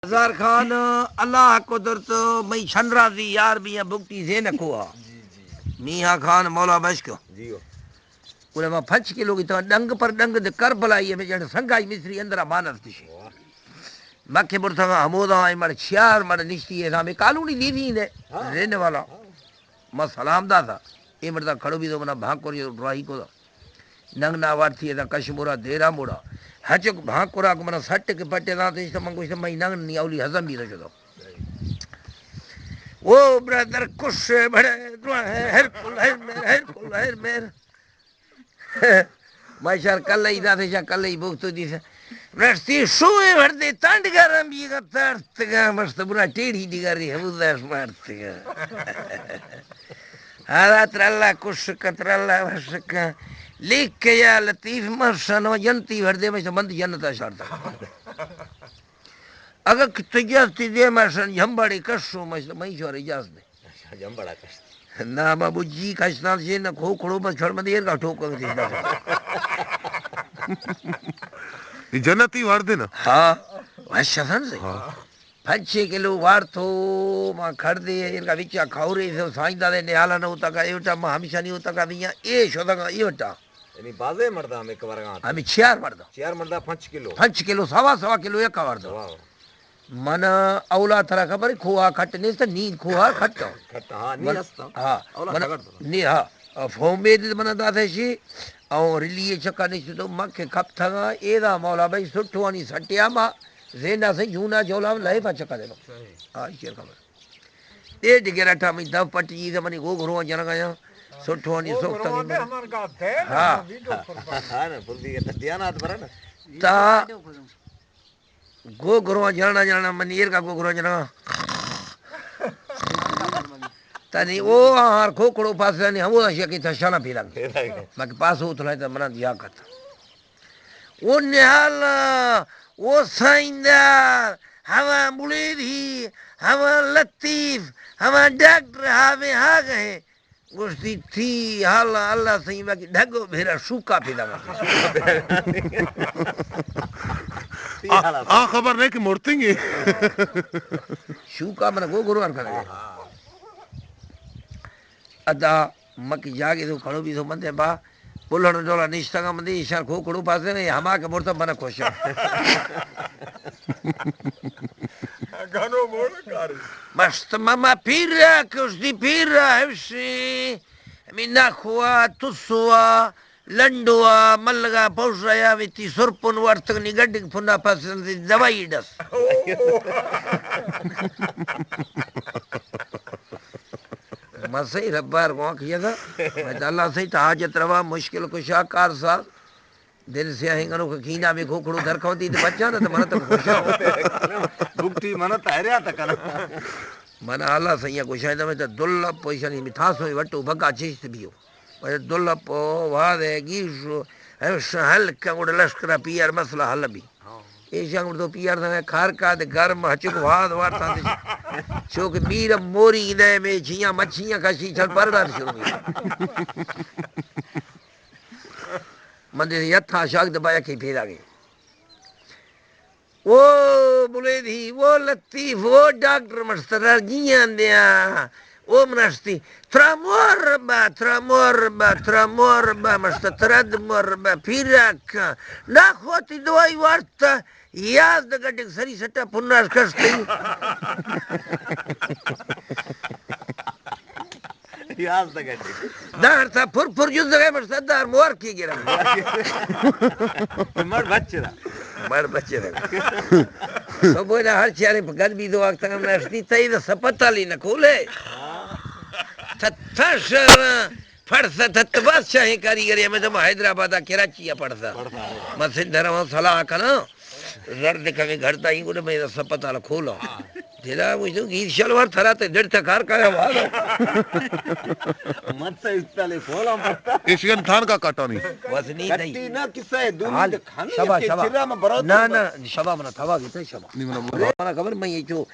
ہزار خان، اللہ قدرت، مئی شنرازی یار بھی ہیں، بگٹی زین کھوا۔ میاں خان مولا بشک۔ جی ہو۔ گڑا ما پنچ کلو کی تو ڈنگ پر ڈنگ دے کربلائی ہمیں جن سنگائی مصری اندر امانت کشی۔ واہ۔ مکہ برتگا ہمودا اے مڑ چیار مڑ نشتی ہے، ہمیں کالونی دی دی نے، ہاں۔ رہنے والا۔ ہاں۔ ما سلام دا تھا۔ اے مڑدا کھڑو بھی تو منا بھانکور یہ ڈرائی کو دا۔ ننگ ناوار تھی ادا کشمورا دیرا موڑا۔ ہچک بھانکورا کو منا سٹ کے پٹے دا تو اس من گوشت میں ننگ نی اولی ہضم بھی تو شدو۔ او برادر کش بڑے دعا ہے، ہر کل ہر میر، ہر کل ہر میر۔ ما شر کلئی داتے شا کلئی بوکتو دیسا۔ رشتی شوئے وردے تانڈگا رمبی گا تارتگا، مست برا ٹیڑھی ڈگاری حوزہ مارتگا۔ ہارا تر اللہ کشکا، تر اللہ وشکا۔ لیک کے یا لطیف مرشن و جنتی وردے مست بند جنتا شارتا۔ اگر تجاز تی دے مرشن جھمبڑی کشو مست مئی شوار اجاز دے۔ اچھا، جم بڑا کشت۔ نہ، ما بجی کشتاں سے نہ کھوکھڑو بس چھڑ مدے ایر کا ٹھوک کر دیتا۔ یہ جنتی وار دے نا۔ ہاں، وش سن سے۔ ہاں۔ پنچ چھ کلو وار تو ما کھڑ دے ایر کا وچا کھاورے سے سائیں دادے نہالا نہ ہوتا کا ایوٹا ما ہمیشہ نہیں ہوتا کا بیا اے شودا کا ایوٹا۔ یعنی بازے مردہ ہمیں کورگاں۔ ہمیں چیار مردہ۔ چیار مردہ پنچ کلو۔ پنچ کلو، سوا سوا کلو یک وار دو۔ واہ۔ من اولا ترا خبر ہے، کھوہا کھٹ نیست، نیند کھوہا کھٹ۔ کھٹ، ہاں، نی من، ہستا۔ ہاں، اولا من، خبر تو۔ نی، ہاں۔ فوم بید من داتا شی، او رلی چکا نشت تو مکہ کپ تھا، ایدا مولا بھائی سٹھوانی سٹیا ما، زینا سے جونا جولا لائفا چکا دے۔ صحیح۔ ہاں، شیر خبر۔ اے ڈگرا ٹا می دو پٹ جی سے منی گو گرو جنگا یا، سٹھوانی سوکتا۔ ہاں۔ ہاں، نا، پھر بھی یہ دیانات برا نا۔ تا گو گرواں جانا جانا، من ایر کا گو گرواں جانا۔ تنی او آہار کھوکھڑو پاس تنی ہمودا شکی تھا شانا پیلنگ۔ پیلنگ۔ مک پاس ہو تھلائیں تا منا دیا کت۔ او نہال، او سائندار، ہما بلیدھی، ہما لطیف، ہما ڈاکٹر ہاوے ہا گئے۔ گوشتی، تھی حالا اللہ سئیں، باقی ڈھگو بھیرا شوکا پیدا مت۔ آ، آ خبر نہیں کہ مرتیں گے۔ شوکا من گو گروار کرے۔ ادا مکی جاگے تو کھڑو بھی تو مندے با، بلھن ڈولا نشتگا مندے، ایشان کھوکھڑو پاسے نے، ہما کہ مرتا من خوشا۔ گنو موڑ کاری۔ مست ماما پیرا، کشتی پیرا، ہمشی۔ ہمے ناکوا، تسوا، لنڈوا، ملگا، پوشا یا وتی سرپن وارتگ نی گڈگ پنا پسند دوائی ڈس۔ من سہی ربار گوانک یدا۔ میں اللہ سہی تا حاجت روا، مشکل کشا، کار ساز۔ دل سیاہیں گنوک کینا میں کھوکھڑو در کھوتی تے بچا نہ تے من تو خوشا۔ بگٹی من تو حیران تا کنا۔ من اللہ سئیں گوشاں، میں تو دل پوشانی میں تھاسو وٹو بگا چیست بیو۔ میں دل پو وادے گیشو، ہمش ہلکا گڑ لشکرا پیار مسئلہ حل بی۔ ایشاں گڑ تو پیار دے کھار کا دے گرم ہچک واد وارتا دے۔ چوک میر موری دے میں جھیاں مچھیاں کشی چل پرڑا شروع۔ من دے یتھا شاگ دبایا کی پیدا گئی۔ او بلیدھی، او لطیف، او ڈاکٹر مستر جیان دیا۔ او منشتی، ترا مور با، ترا مور با، ترا مور با، مست ترد مور با، پیرک۔ نا خوتی دوائی وارتا، یاز دگڈک سری سٹا پناش کشتی۔ یازدہ گھنٹے۔ دار تھا پھر پھر جز گئے، مر سردار مور کی گرم۔ مر بچ رہا۔ مر بچ رہا۔ سبونا ہر چیارے گل بھی دو وقت ہم نشتی تئی دا سپتالی نکولے۔ تھا شر پڑسا تھا بادشاہ کاریگری میں تو حیدرآباد کراچی پڑسا۔ میں سندھ رہا صلاح کنا۔ زر دکھا میں گھر تائی گڑا میں سپتال کھولا۔ دیدا مجھے گیر شلوار تھرا تے ڈڑ تھا کار کا والا۔ مت سے استالے کھولا پڑتا۔ ایشین تھان کا کٹانی۔ بس نہیں تئی۔ کٹی نہ کسے دونی حال دکھانے شبا، شبا۔ چرا میں برو نہ، تو نہ، شبا منا تھوا گیتا شبا۔ نہیں منا بولا۔ منا خبر میں یہ جو